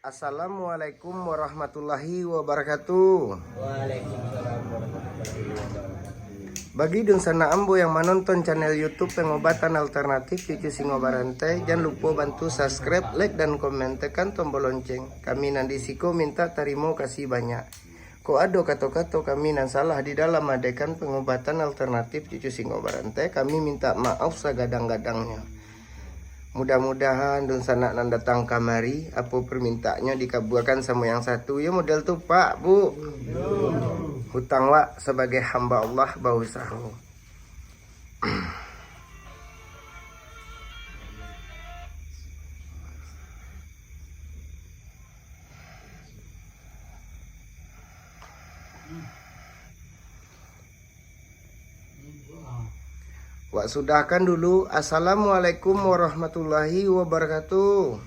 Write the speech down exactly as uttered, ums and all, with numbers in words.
Assalamualaikum warahmatullahi wabarakatuh. Waalaikumsalam warahmatullahi wabarakatuh. Bagi dunsanak ambo yang manonton channel YouTube Pengobatan Alternatif Cucu Singo Barantai, jan lupo bantu subscribe, like, dan komen, tekan tombol lonceng. Kami nan di siko minta tarimo kasih banyak. Kok ado kato-kato kami nan salah di dalam madekan pengobatan alternatif cucu singo barantai, kami minta maaf sagadang-gadangnyo. Mudah-mudahan dunsanak nan datang kamari, apo permintaannyo dikabuakan samo yang satu. Yo model tu, Pak, Bu. Hutang wak sabagai hamba Allah bausaho. Wak sudahkan dulu. Assalamualaikum warahmatullahi wabarakatuh.